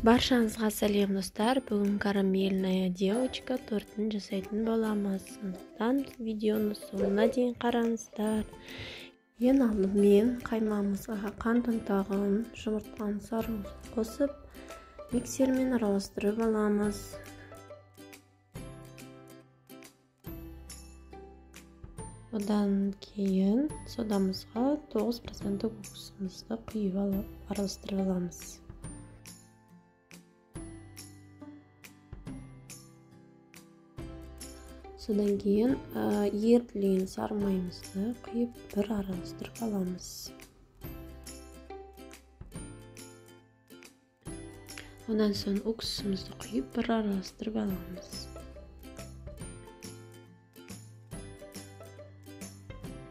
Баршаңызға сәлем достар. Бүгін карамельная девочка тортын жасайтын боламыз. Сондықтан видеоны соңына дейін қараңыздар. Ең алдымен қаймағымызға қант ұнтағын, жұмыртқаны, сарыуызды қосып, миксермен араластырып аламыз. Одан кейін содамызға 9% уксусымызды құйып алып, араластырып аламыз. Содан кейін ерітілген сары майымызды құйып, бір араластырып аламыз. Одан соң уксусымызды құйып, бір араластырып аламыз.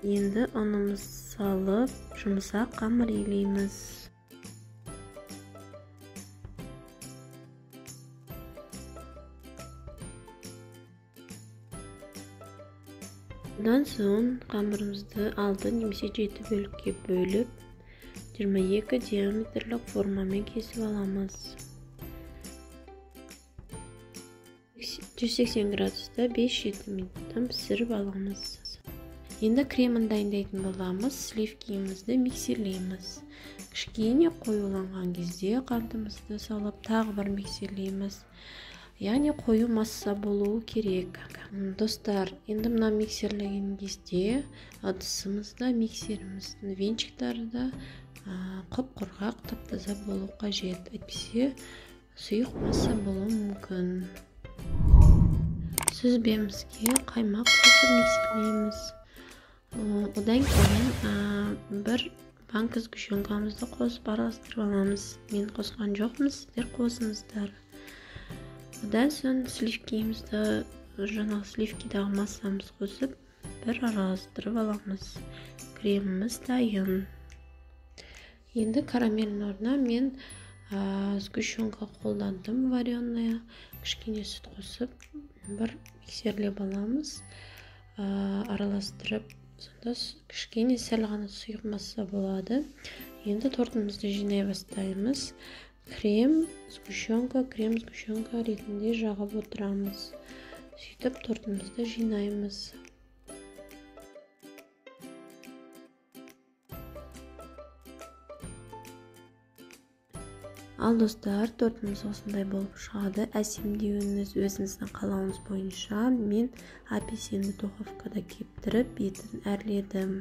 Енді ұнымызды салып, жұмсақ қамыр илейміз. Одан соң қамырымызды 6 немесе 7 бөлікке бөліп, 22 диаметрлік формамен кесіп аламыз. 180 градуста 5-7 минуттан пісіріп аламыз. Енді кремін дайындайтын боламыз. Сливкиімізді миксерлейміз. Кішкене қоюланған кезде қантымызды салып, тағы бір миксерлейміз. Яғни қою масса болуы керек. Достар, енді мына миксерлеген кезде ыдысымызда, миксеріміздің венчиктары да құп-құрғақ, тап-таза болу қажет. Әйтпесе сұйық масса болуы мүмкін. Сүзбемізге қаймақ қосып миксерлейміз. Одан кейін бір банка сгущенкамызды қосып араластырып аламыз. Мен қосқан жоқпын, сіздер қосыңыздар. Одан соң сливкиімізді, жаңағы сливкидағы массамызды қосып, бір араластырып аламыз. Креміміз дайын. Енді карамельдің орнына мен сгущенка қолдандым, вареная. Кішкене сүт қосып, бір миксерлеп аламыз. Араластырып, сонда кішкене сәл ғана сұйық масса болады. Енді тортымызды жинай бастаймыз. Крем, сгущенка, крем, сгущенка ретінде жағып отырамыз. Сөйтіп тортымызды жинаймыз. Ал достар, тортымыз осындай болып шығады. Әсемдеуіңіз өзіңіздің қалауыңыз бойынша. Мен апельсинді духовкада кептіріп, бетін әрледім.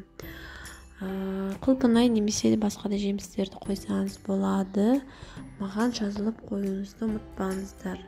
Құлпынай немесе басқа да жемістерді қойсаңыз болады. Маған жазылып қоюыңызды ұмытпаңыздар.